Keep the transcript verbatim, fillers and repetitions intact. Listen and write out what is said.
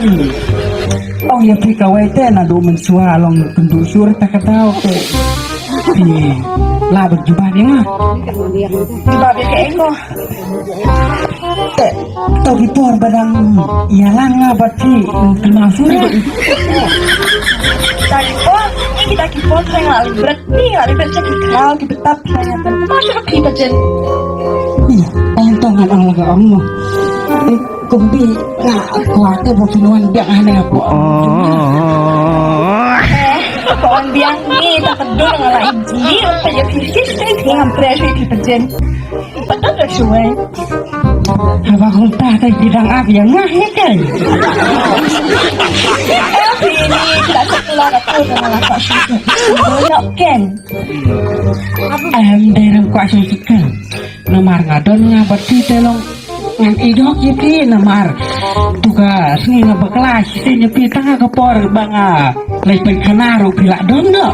Ong ïa phi kawei te naduh mynshuwa long kynduh shur ta ka daw te. Phi lah ban jubab ïa nga. Jubab ïa kaei ko? Te to ki por ba dang ïalang nga bad phi kynmaw shur. Ta ki por, kita ki por tang la bret ni la bret ki khlaw ki btap ki la nyam. Masuk ki pajen. Ïa, tang tang ngan ong la ka ong mo. Kumpi nga kwah te ba phin wan biang hangne hapoh. Ko wan biang ni ta ka dur nga la ïa ji pa ïa phi kit te ki ngam pre phi ki pajen. Pajen da shuwei. Haba kumta te ki dang ap ïa nga hi kai. Phi ni ta sekolah ka tu nga la ka shu. Ken. Em, dei rem kwah shu shu ken. Namar nga don nga bad phi te long ngan ïoh ïa phi namar tu ka sngi nga bakla shisien ïa phi tang ka por ba nga leit pynkhana ruh phi la don noh.